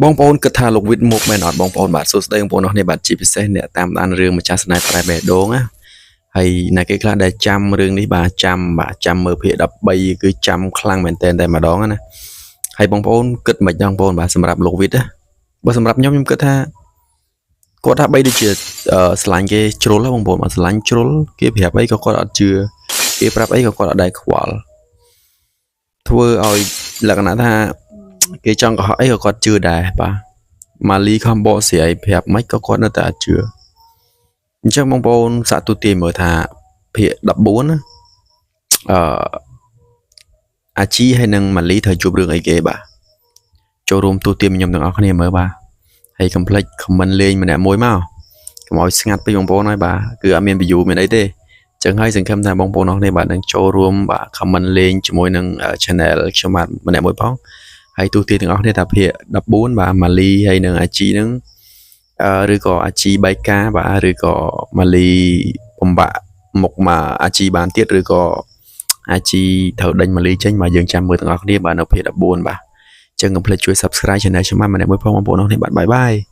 បងប្អូនគិតថាលោកវិតមុខមែនអត់បងប្អូនបាទសួស្តីបងប្អូនអរគ្នាបាទជាពិសេសអ្នកតាមដានរឿងម្ចាស់ស្នេហ៍ប្រែបេះដូងណាហើយអ្នកគេខ្លះដែលចាំរឿងនេះបាទចាំបាទចាំមើលភាគ13គឺចាំខ្លាំងមែនទែនតែម្ដងណាហើយបងប្អូនគិតមិនដឹងបងប្អូនបាទសម្រាប់លោកវិតណាបើសម្រាប់ខ្ញុំខ្ញុំគិតថាគាត់ថាបីដូចជាស្រឡាញ់គេជ្រុលហ៎បងប្អូនបាទស្រឡាញ់ជ្រុលគេប្រាប់អីក៏គាត់អត់ជឿគេប្រាប់អីក៏គាត់អត់ដែលខ្វល់ធ្វើឲ្យលក្ខណៈថាគេចង់កុហកអីក៏គាត់ជឿដែរបាទ ម៉ាលីខំបកស្រាយប្រាប់មិនក៏គាត់នៅតែអត់ជឿអញ្ចឹងបងប្អូនសាកទូទាយមើលថាភាគ14ណាអឺអាជីហើយនិងម៉ាលីត្រូវជួបរឿងអីគេបាទចូលរួមទូទាយខ្ញុំទាំងអស់គ្នាមើលបាទហើយកុំភ្លេច comment លេងម្នាក់មួយមកកុំឲ្យស្ងាត់ពេកបងប្អូនហើយបាទគឺអត់មាន view មានអីទេអញ្ចឹងហើយសង្ឃឹមថាបងប្អូនអរគ្នាបាទនឹងចូលរួមបាទ comment លេងជាមួយនឹង channel ខ្ញុំបាទម្នាក់មួយផងហើយទូទាយទាំងអស់គ្នាថាភាគ14បាទម៉ាលីហើយនិងអាជីនឹង ឬក៏អាជីបៃកាបាទឬក៏ម៉ាលីបំបាក់មុខមកអាជីបានទៀតឬក៏អាជីត្រូវដេញម៉ាលីចេញបាទយើងចាំមើលទាំងអស់គ្នាបាទនៅភាគ14បាទអញ្ចឹងកុំភ្លេចជួយ Subscribe Channel ខ្ញុំបាទម្នាក់មួយផងបងប្អូនអរគ្នាបាទ bye bye.